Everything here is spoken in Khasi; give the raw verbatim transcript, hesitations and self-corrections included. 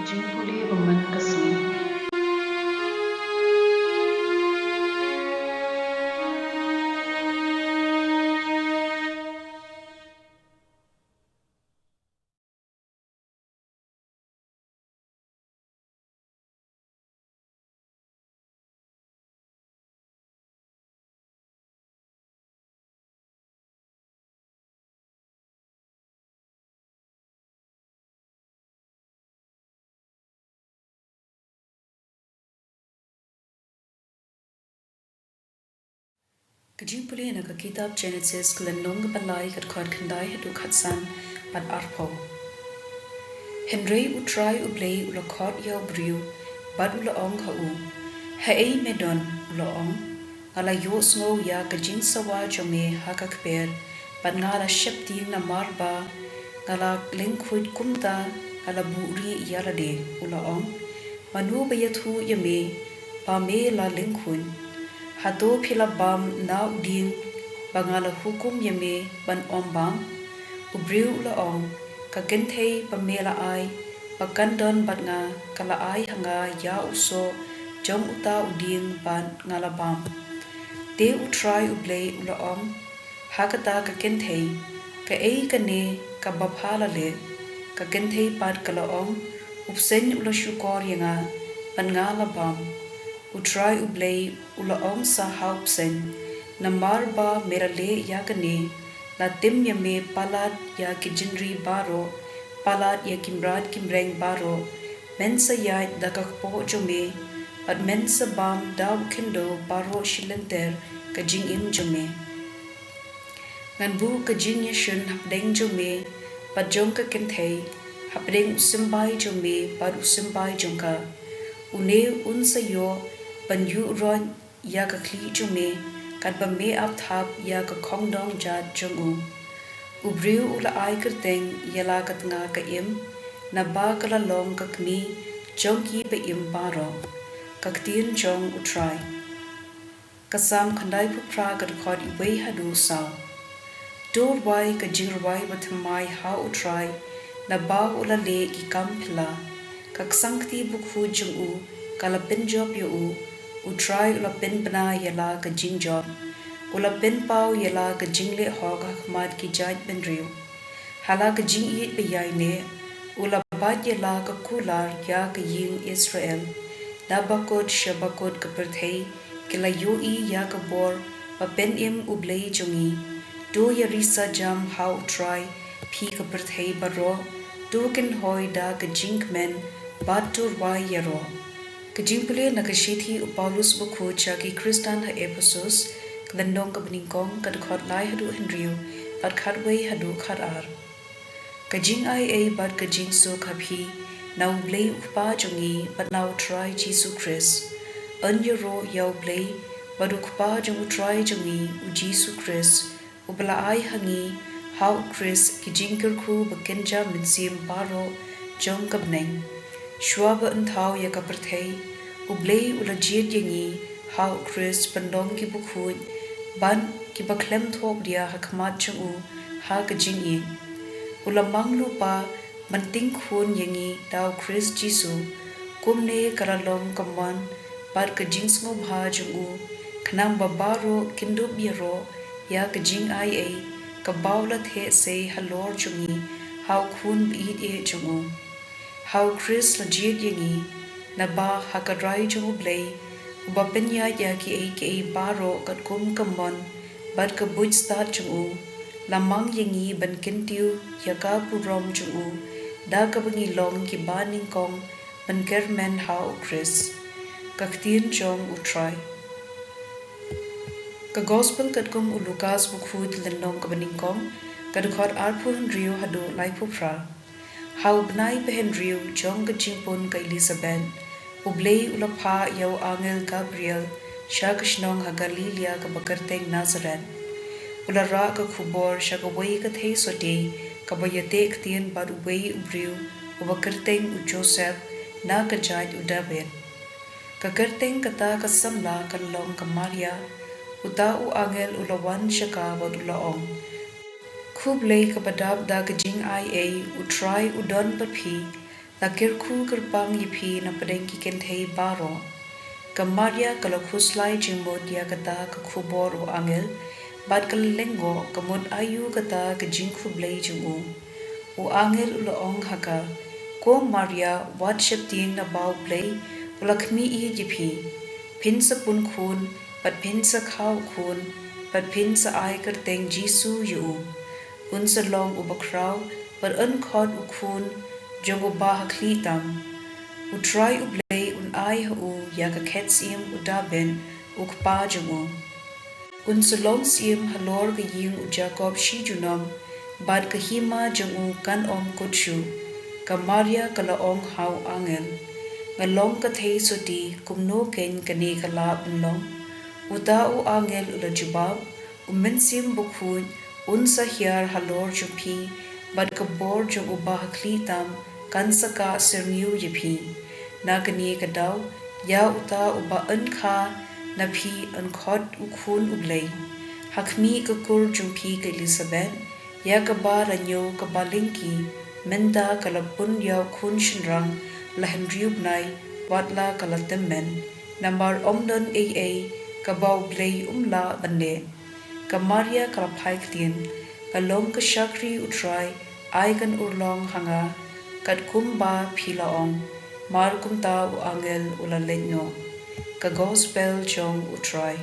Jingpule ba man ka sngi. Ka jingpule na ka kitab Genesis, ka lynnong kaba lai, ka dkhot khyndai haduh khatsan bad arphew. Hynrei U Trai U Blei u la khot ïa u briew bad u la ong ha u, "Haei me don?" U la ong, "Nga la ïohsngew ïa ka jingsawa jong me ha ka kper, bad nga la sheptieng namar ba nga la lyngkhuid, kumta nga la buhrieh ïa lade." U la ong, "Mano ba ïathuh ïa me ba me la lyngkhuid? Hato phi la bam na u dieng ba nga la hukum ïa me ban ym bam?" U briew u la ong, "Ka kynthei ba me la ai ba kan don bad nga, ka la ai ha nga ïa u soh jong uta u dieng ba nga la bam." Te U Trai U Blei u la ong ha kata ka kynthei, "Kaei kane kaba pha la leh?" Ka kynthei pat ka la ong, "U bseiñ u la shukor ïa nga, bad nga la bam." U Trai U Blei u la ong sa ha u bseiñ, "Namar ba me la leh ïa kane, la tim ïa me palat ïa ki jingri baroh, palat ïa ki mrad ki mreng baroh. Men sa ïaid da ka kpoh jong me, bad men sa bam da u khyndew baroh shi lynter ka jingim jong me. Ngan buh ka jingïashun hapdeng jong me bad jong ka kynthei, hapdeng u symbai jong me bad u symbai jong ka. Une un sa ïoh ban ïuh roit ïa ka khlieh jong me, katba me ap thap ïa ka khongdong jait jong u." U briew u la ai kyrteng ïa la ka tnga ka im, naba ka la long ka kmie jong kiba im baroh. Ka ktien jong U Trai. Ka Salm khyndaiphew phra, ka dkhot iwei haduh saw. To rwai ka jingrwai bathymmai ha U Trai, naba u la leh ki kam phylla. Ka ksangkti bakhuid jong u ka la pynjop ïa u. U Trai u la pynbna ïa la ka jingjop. U la pynpaw ïa la ka jingleh hok ha khmat ki jaitbynriew. Ha la ka jingïeit ba ïaineh u la bat ïa la ka kular ïa ka ïing Israel. Naba kut sha ba kut ka pyrthei ki la ïohi ïa ka bor ba pynim U Blei jong ngi. To ïarisa jam ha U Trai, phi ka pyrthei baroh. To kynhoi da ka jingkmen bad to rwai ïaroh. Ka jingpule na ka shithi u Paulus bakhuid sha ki Khristan ha Ephesus, ka lynnong kaba nyngkong, ka dkhot lai haduh hynriew bad khatwei haduh khatar. Ka jingaiei bad ka jingsuk ha phi na U Blei U Kpa jong ngi bad na U Trai Jisu Khrist. Yn ïaroh ïa U Blei bad U Kpa jong U Trai jong ngi U Jisu Khrist, uba la ai ha ngi ha U Khrist ki jingkyrkhu ba kynja mynsiem baroh jong ka bneng. Shuwa ba yn thaw ïa ka pyrthei, U Blei u la jied ïa ngi ha U Khrist ban long ki bakhuid bad kiba khlem thohbria ha khmat jong u ha ka jingïeit. U la mang lypa ban tyngkhun ïa ngi da U Khrist Jisu. Kumne ka la long ka mon bad ka jingsngewbha jong u, khnang ba baroh kin dup ïaroh ïa ka jingaiei kaba u la theh sei halor jong ngi ha U Khun baieit jong u. Ha U Khrist la jied ïa ngi, naba ha ka rai jong U Blei, uba pynïaid ïa kiei kiei baroh katkum ka mon bad ka buit stad jong u, la mang ïa ngi ban kyntiew ïa ka burom jong u, da kaba ngi long kiba nyngkong ban kyrmen ha U Khrist. Ka ktien jong U Trai. Ka Gospel katkum u Lukas bakhuid, lynnong kaba nyngkong, ka dkhot arphew hynriew haduh laiphew phra. Ha u bnai ba hynriew jong ka jingpun ka Elisabet, U Blei u la phah ïa u angel Gabriel sha ka shnong ha Galilaïa kaba kyrteng Nasaret. U la rah ka khubor sha kawei ka theisotti kaba ïateh ktien bad uwei u briew uba kyrteng u Joseph, na ka jait u Dabid. Ka kyrteng kata ka samla ka long ka Maria. Uta u angel u la wan sha ka bad u la ong, "Khublei kaba dap da ka jingaiei, U Trai u don bad phi. La kyrkhu kyrpang ïa phi napdeng ki kynthei baroh. Ka Maria ka la khuslai jingmut ïa kata ka khubor u angel, bad ka la lyngngoh ka mut aïu kata ka jingkhublei jong u. U angel u la ong ha ka, Ko Maria, wat sheptieng naba U Blei u la khmih ïa phi. Phin sa pun khun, bad phin sa kha u khun, bad phin sa ai kyrteng Jisu ïa u. Un sa long u bakhraw, bad yn khot u khun jong u Bahakhlieh tam. U Trai U Blei un ai ha u ïa ka khet syiem u Dabid, u kpa jong u. Un sa long syiem halor ka ïing u Jakob shi junom, bad ka hima jong u kan ym kut shuh. Ka Maria ka la ong ha u angel, Nga long ka theisotti, kumno keiñ kane ka lah ban long? Uta u angel u la jubab, U Mynsiem Bakhuid un sa hiar halor jong phi, bad ka bor jong u Bahakhlieh tam kan sa kah syrngiew ïa phi. Na kane ka daw, ïa uta uba yn kha na phi yn khot u Khun U Blei. Ha khmih ka kur jong phi ka Elisabet, ïa kaba la ñiew kaba lyngkhi, mynta ka la pun ïa u khun shynrang la hynriew bnai, wat la ka la tymmen. Namar ym don ei ei kaba U Blei um lah ban leh. Ka Maria ka la phai ktien, Nga long ka shakri U Trai, ai kan urlong ha nga katkum ba phi la ong. Mar kumta u angel u la leit noh. Ka Gospel jong U Trai.